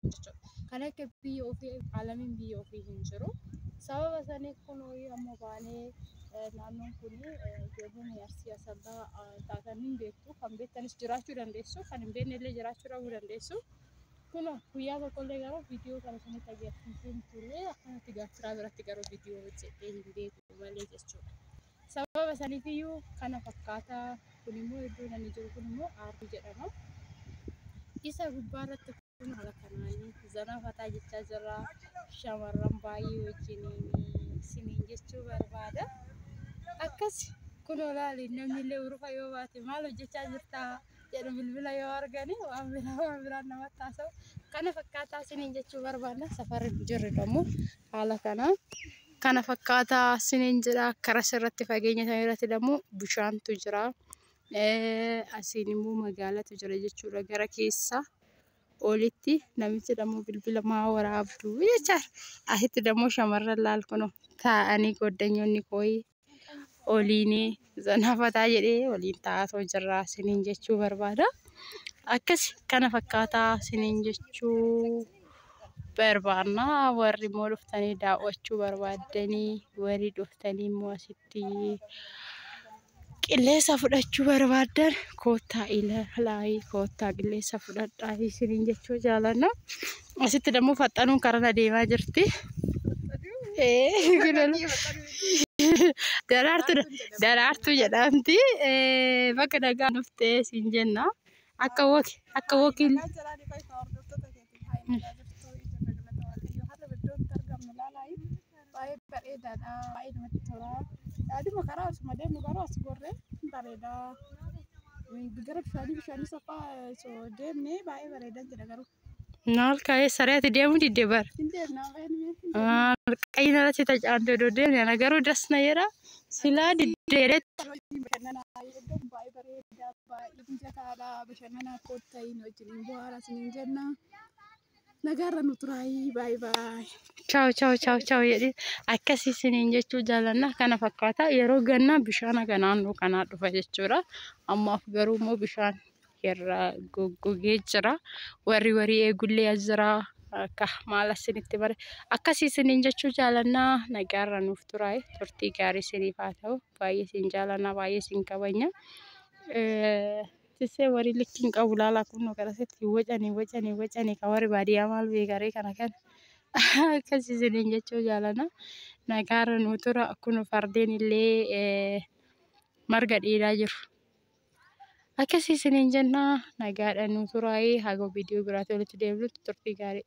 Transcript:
jechuudha. Kan akka biyya ofii alamiin biyya ofii hin jiru. Sababa saniif kun amma baanee naannoon kun ijoolleen Arsii Asallaa taatan hin beektu. Kan beektanis jiraachuu dandeessu. Kan hin beekne illee jiraachuu dhabuu dandeessu. Kun guyyaa tokkollee garuu viidiyoo kana isinitti agarsiiseen ture. Akkanatti gaaffiraa biratti garuu viidiyoo hojjedhee hin beeku malee jechuudha. Sababa saniifiyyuu kana fakkaata. Kun immoo iddoon ani jiru kun immoo Aardii jedhama. Isa gubbaa irratti kun haala kanaan zanaa fataa jechaa jirra. Shamarran baay'ee wajjiniin isiniin jechuu barbaada. Akkas kunoo laali namni illee urufa yoo baate maal hojjechaa jirtaa jedhu bilbila yoo argani waan biraa waan biraan namatti haasa'u. Kana fakkaataa isiniin jechuu barbaada. Safarri jirru immoo haala kanaan. Kana fakkaataa isiniin jedha. Karaa irratti fageenya sana irratti immoo bishaantu jira. Asiin immoo magaalatu jira jechuudha gara keessa olitti namichi dammoo bilbila maa waraabdu jechaadha. Asitti dammoo shamarran laal kunoo taa'anii goddanyoonni kooyi oliin zanaafataa jedhee waliin taa'atoo jirra isiniin jechuu barbaada. Akkas kana fakkaataa isiniin jechuu barbaanna. Warri immoo dhuftanii daawwachuu barbaaddanii warri dhuftanii immoo asitti qilleensa fudhachuu barbaaddan koottaa ilaalaa koottaa qilleensa fudhadhaa isiniin jechuu jaalanna. Asitti dammoo faxxanuun karana deemaa jirti. Daraartuu daraartuu jedhamti. Bakka nagaa dhuftee siin jenna. Akka woki akka wokiin. Baay'ee bareedaadha. Baay'ee namatti tola. Yaaduma karaa asuma deemnu garuu as gorree bareeda. Gara bishaanii bishaanii safaa osoo deemnee baay'ee bareedaa jira garuu. Maal kaa'ee saree ati deemuu didde bara. Hin deemnaa baay'ee. Maal qayyiin irratti tacaante odoo deemne ana garuu das na jedha. Silaa diddeeretti. Bashannanaa iddoon baay'ee bareedaa baay'ee mijataadha. Bashannanaa kottaa hin wajjin bohaara isiniin jenna. Nagaarra nu turaayii baay'ee baay'ee. Chaaw chaaw chaaw chaaw jedhee akkasii isiniin jechuu jaalanna. Kana fakkaata yeroo gannaa bishaan akka naannoo kanaa dhufa jechuudha. Ammaaf garuu immoo bishaan irra goggogee jira. Warri warii eegullee as jira. Akka maal isinitti bare akkasii isiniin jechuu jaalannaa nagaarra nuuf turaayii turtii gaarii isiniif haa ta'u. Baay'ee isin jaalannaa baay'ee isin kabajna. Tissee warii likki hin qabu laalaa kunoo garasitti wacanii wacanii wacanii kan warri baadiyyaa maal beekaree kana kana. Akkasii isiniin jechuu jaalanna. Nagaarra nuu tura. Kun fardeen illee marga dheedaa jiru. Akkasii isiniin jenna nagaadhaan nuu turaayii haga viidiyoo biraatti walitti deebinutti turtii gaarii.